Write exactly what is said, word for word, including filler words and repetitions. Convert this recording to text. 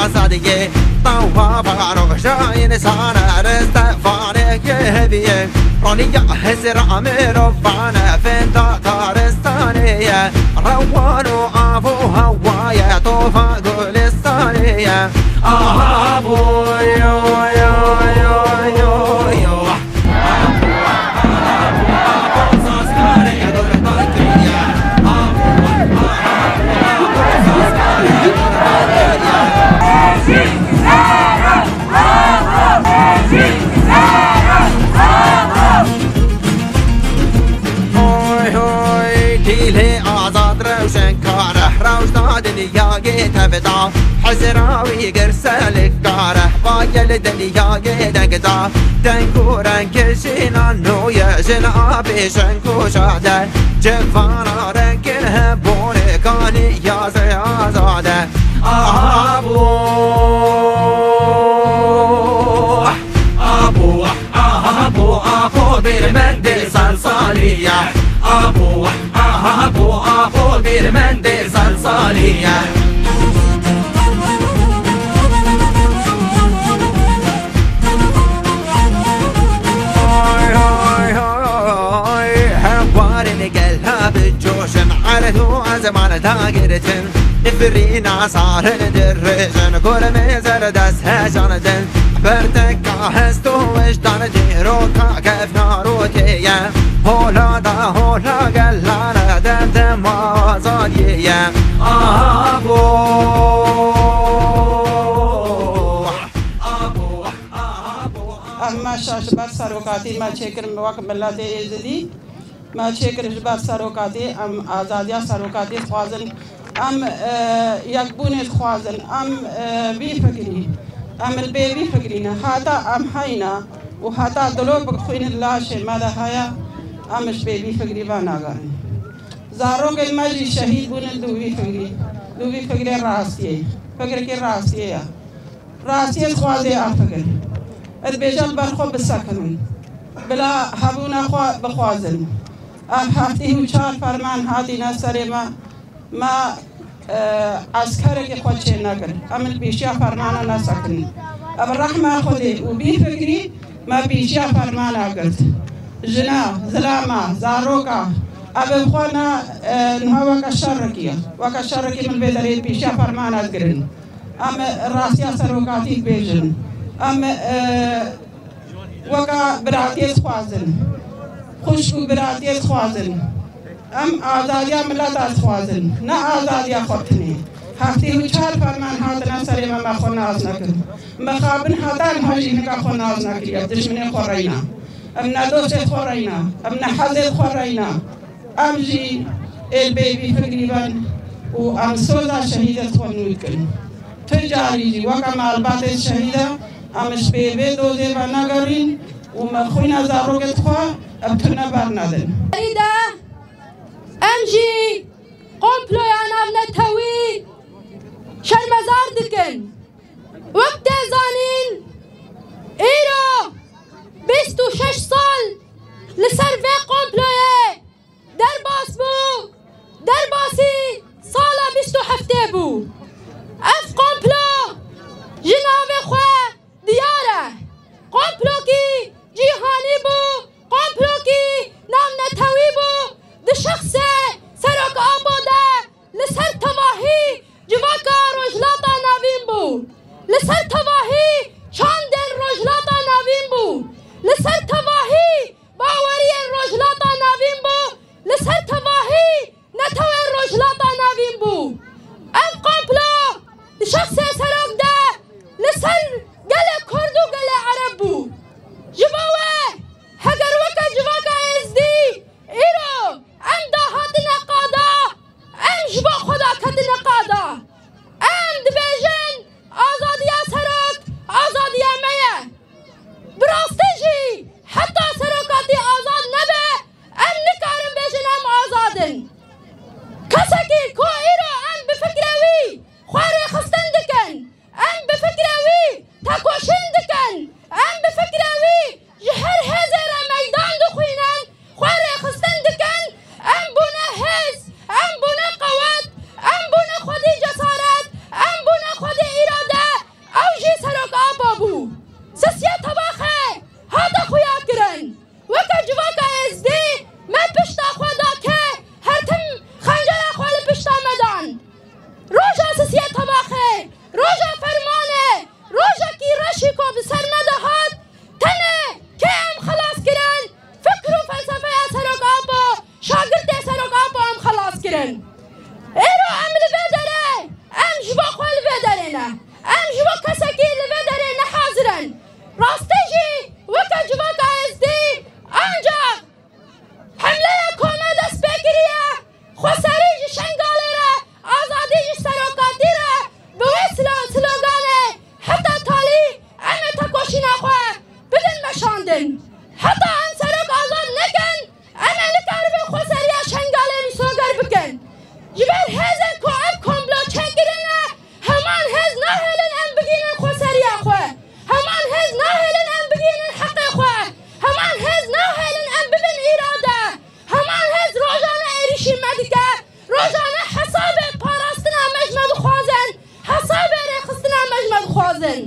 Azadiyê tawa varo jayê insane, reste vanê yê heviyê. Roniya hizra mirovane, fenda taristanê ye. Rewan û av û hewa ye, tofa gulistanê ye. Aha, boy, yo, yo, yo, yo, yo. Hoy, hoy, dîlê azad rewşenkar e, rewş da dinyayê tevda. Hizra wî girse li kar e, va gel dinyayê deng da. Deng û reng jîna nû ye, jina pêşeng û şade. Civana rengin hebûnê kanî ya zey azade. Aha bu, ah bu, aha bu, apo bir mendê sersalî ye. Abo, aha, bo, apo, bir mendê sersalî ye. Hay, hay, hay, hewarên gela bi coşin, erd û ezman dagirtin. Nifirîna sarin dirêjin, kurmê zerdest hejandin. Berteka hest û wijdan dîroka kevnar û tê ye. Hola da hola gelane dem dem azadiyê ye. Aha bo. Aha bo. Aha bo. Em meşa ji ber serokatî me çêkirin wek miletê Êzidî. Me çêkir ji ber serokatî, em azadiya serokatî dixwazin, em, e, yekbûnê dixwazin, em, e, vî fikrî, em li bê vî fikrî ne. Heta em heyna û heta dilo bixwînin laşê me de heye, em ji bê vî fikrî venagerin. Zarokên me jî şehîd bûnin li vî fikrî, li vî fikrê rastiyê, fikrekî rastiyê ye. Rastiyê dixwaze ya fikir. Ez dibêjim ber xwe bisekinin. Bila hebûna xwe bixwazin. Ev heftê û çar ferman hatîne serê me. Me, e, eskerekê xwe çê nekir. Em li pêşiya fermana nesekinin. Ev rehma Xwedê û bî fikrî me pêşiya fermana girt. Jina, zilama, zaroka, ev bi xwe ne, e, niha weke şerekî ye. Weke şerekî min vê derê pêşiya fermana digirin. Em rastiya serokatî dibêjin. Em, e, weka biratiyê dixwazin. Xwişk û biratiyê dixwazin. Em azadiya mileta dixwazin. Ne azadiya xwe tenê. Heftê û çar ferman hatine serê me, me xwe nas nekir. Mixabin heta niha jî hinek xwe nas nekiriye. Dijminê xwe reyna. Em ne dostê xwe reyna. Em ne hezê xwe reyna. Em jî ê li bê vî fikrî ben û em soza şehîdê xwe nû dikin. Tu carî jî weke malbatê şehîde em ji bê vê dozê venegerîn û me xwîna zarokê xwe ev tune bernedin. Şehîde em jî komploya navnetewî şermezar dikin. Wek tê zanîn, îro bîst û şeş sal li ser vê komployê derbas bû, derbasî sala bîst û heftê bû. Ev komplo ji navê xwe diyar e. Komplokî cîhanî bû, komplokî navnetewî bû, di şexsê Serok Apo de li ser tevahî civaka Rojhilata Navîn bû. Li ser tevahî çandên Rojhilata Navîn bû. Li ser tevahî baweriyên Îro em li vê derê, em ji bo xwe li vê derê ne. Em ji bo kesekî li vê derê ne hazir in. Rastî jî weke civaka êzdî, ancak hemleya ku me dest pê kiriye, xweserî ji Şengalê re, azadî ji serokatî re, bi wê slo-, sloganê heta talî em ê tekoşîna xwe bidin meşandin. Heta em serok azad nekin, em ê nikaribin xweseriya Şengalê misoger bikin. Ji ber hêzên ku ev komplo çêkirine, heman hêz nahêlin em bigihînin xweseriya xwe. Heman hêz nahêlin em bigihînin heqê xwe. Heman hêz nahêlin em bibin îrade. Heman hêz rojane êrîşî me dike. Rojane hesabê parastina me ji me dixwazin. Hesabê rêxistina me ji me dixwazin.